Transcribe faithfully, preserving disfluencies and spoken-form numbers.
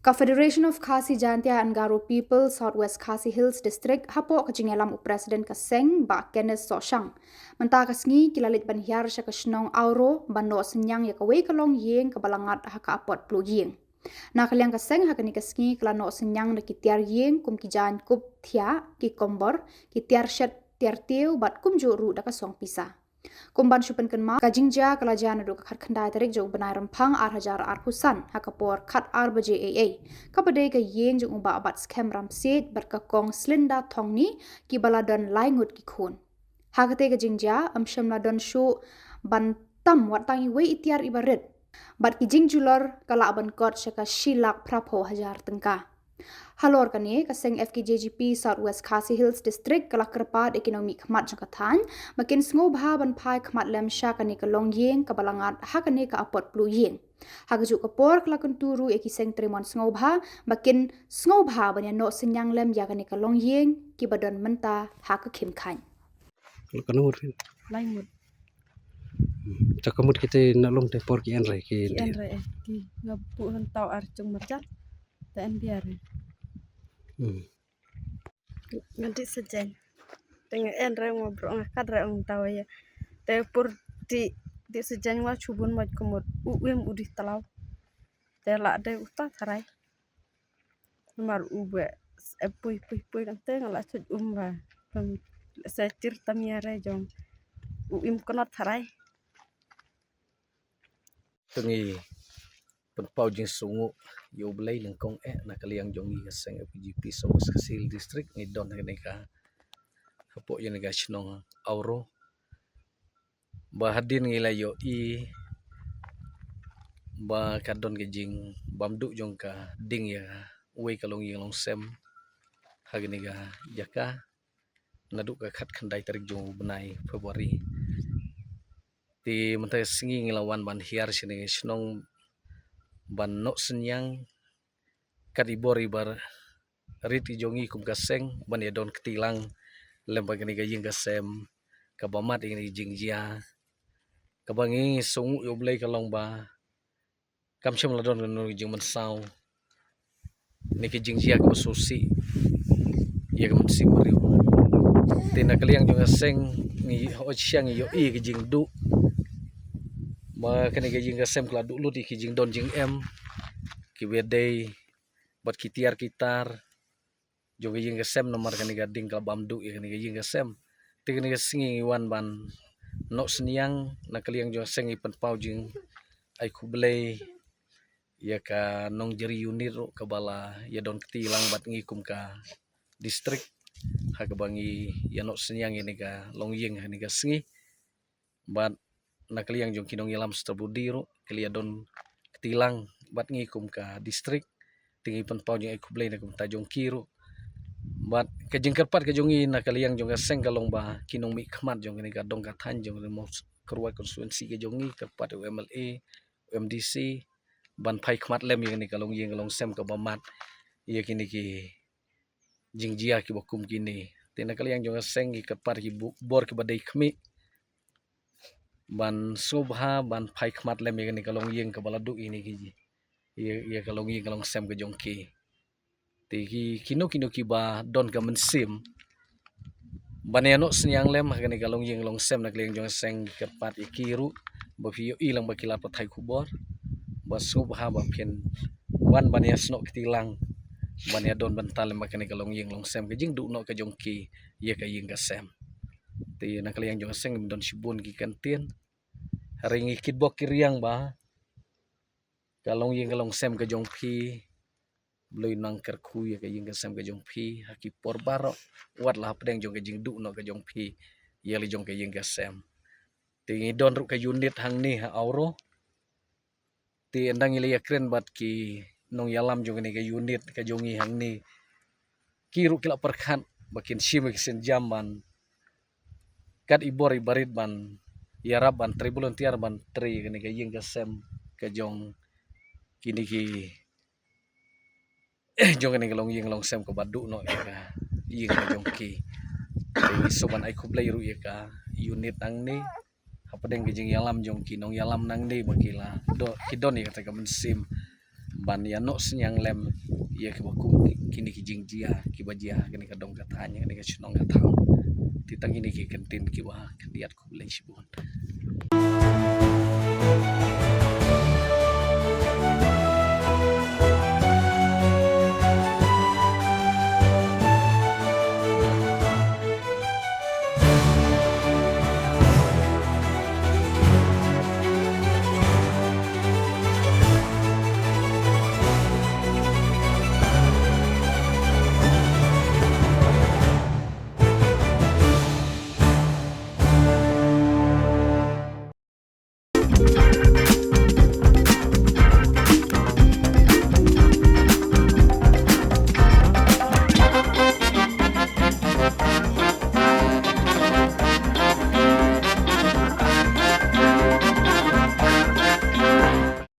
Ka Federation of Khasi Jaintia and Garo People South West Khasi Hills District, hapoh ka jingïalam u President ka seng, Bah Kenneth Sohshang, mynta ka sngi ki la leit ban hiar sha ka shnong Awro ban noh synñiang ïa kawei ka longïing kaba la ngat ha ka apot pluh ïing. Na ka liang ka seng, ha kane ka sngi ka la noh synñiang da ki tiar ïing kum ki jaiñ kup thiah, ki kombor, ki tiar shet tiar tiew bad kumjuh ruh da ka song pisa. Kum ban shu pynkynmaw, ka jingjia ka la jia naduh ka khatkhyndai tarik jong u bnai Rymphang ar hajar arphew san ha ka por khatar baje eiei, kaba dei ka ïing jong u Bah Batskhem Ramsiej bad ka Kong Slinda Thongni, kiba la don lai ngut ki khun. Ha katei ka jingjia ym shym la don shuh ban tam wat tang iwei i tiar iba rit, bad ki jingjulor ka lah ban kot sha ka shi lak phraphew hajar tyngka. Halor kane, ka seng F K J G P South West Khasi Hills District ka la kyrpad ïa ki nongmihkhmat jong ka thaiñ ba kin sngewbha ban phai khmat lem sha kane ka longïing kaba la ngat ha kane ka apot pluh ïing. Ha kajuh ka por ka la kyntu ruh ïa ki seng trei mon sngewbha ba kin sngewbha ban ïa noh synñiang lem ïa kane ka longïing kiba don mynta ha ka khim khaiñ. Lai ngut. Te ka mut kita na long te por ki en re ki. Ki en re, eh, ki nga buh hangto ar chung marjan. Te en biar, eh. Hmm. Nga dih sajan. Te nga en re, nga bro, nga kat re, ong tau ya. Te por dih, dih sajan nga chubun mot ka mut u im u dih talaw. Te la dei uta tharai. Namar u ba, eh, pui, pui, pui, kan te nga la chut um ba. Pam, sa chir tam ïa re jong. U im knot tharai. Te ngi pynpaw jingsngewnguh ïa U Blei lyngkong eh na ka liang jong ngi ka seng F K J P South West Khasi Hills District, ngi don ha kane ka, hapoh ïa kane ka shnong Awro. Ba hadien ngi la ïohi ba ka don ka jingbymduh jong ka ding ïa uwei ka longïing longsem ha kane ka jaka naduh ka khatkhyndai tarik jong u bnai February. Te mynta ka sngi ngi la wan ban hiar sha kane ka shnong ban noh synñiang kat i bor i ba rit i jong ngi kum ka seng ban ïa don kti lang lem bad kane ka ïing ka sem kaba mad ïa kane ka jingjia. Kaba ngi sngewnguh ïa U Blei ka long ba kam shym la don kano ka jingmynsaw ne ka jingjia kaba sngewsih ïa ka mynsiem briew. Te na ka liang jong ka seng ngi hooid sha ngi ïohi ka jingduh ba kane ka ïing ka sem ka la duh lut ïa ki jingdon jingem kiba dei bad ki tiar ki tar jong ka ïing ka sem namar kane ka ding ka la bymduh ïa kane ka ïing ka sem. Te kane ka sngi ngi wan ban noh synñiang na ka liang jong ka seng ngi pynpaw jingai khublei ïa ka nongjri unit ruh kaba la ïa don kti lang bad ngi kum ka district ha kaba ngi ïa noh synñiang ïa kane ka longïing ha kane ka sngi. Bad na ka liang jong ki nongïalam stabudi ruh ki la ïa don kti lang bad ngi kum ka district. Te ngi pynpaw jingai khublei na ka bynta jong ki ruh. Bad ka jingkyrpad ka jong ngi na ka liang jong ka seng ka long ba ki nongmihkhmat jong kane ka dong ka thaiñ jong kane ka Mawkyrwat constituency ka jong ngi, kyrpad u M L A, u M D C ban phai khmat lem ïa kane ka longïing ka longsem kaba mad ïa kine ki jingjia kiba kum kine. Te na ka liang jong ka seng ngi kyrpad ki bu-, bor kiba dei khmih ban sngewbha ban phai khmat lem ïa kane ka longïing kaba la duh ïa kine ki, ïa, ïa ka longïing ka longsem ka jong ki. Te ki, kino kino kiba don ka mynsiem ban ïa noh synñiang lem ha kane ka longïing longsem na ka liang jong ka seng ngi kyrpad ïa ki ruh ba phi ïohi lang ba ki la pathai khubor ba sngewbha ba phin wan ban ïa snoh kti lang ban ïa don bynta lem ha kane ka longïing longsem ka jingduh noh ka jong ki ïa ka ïing ka sem. Te na ka liang jong ka seng ngim don shibun ki kyntien. Hynrei ngi kitbok kiriang ba ka longïing ka longsem ka jong phi, U Blei un nang kyrkhu ïa ka ïing ka sem ka jong phi ha ki por baroh, wat la hapdeng jong ka jingduh noh ka jong phi ïa la jong ka ïing ka sem. Te ngi don ruh ka unit hangne ha Awro. Te ynda ngi la ïakren bad ki nongïalam jong kane ka unit ka jong ngi hangne, ki ruh ki la pyrkhat ba kin shim ïa ki sienjam ban kat i bor i barit ban ïarap ban trei volunteer ban trei ïa kane ka ïing ka sem ka jong kine ki jong kane ka longïing longsem kaba duh noh ïa ka ïing ka jong ki. Te ngi sngewbha ban ai khublei ruh ïa ka unit nangne hapdeng ka jingïalam jong ki nongïalam nangne ba ki la don, ki don ïa kata ka mynsiem ban ïa noh synñiang lem ïa kiba kum kine ki jingjia kiba jia ha kane ka dong ka thaiñ, ha kane ka shnong ka thaw. Te tang kine ki kyntien kiba khyndiat, khublei shibun.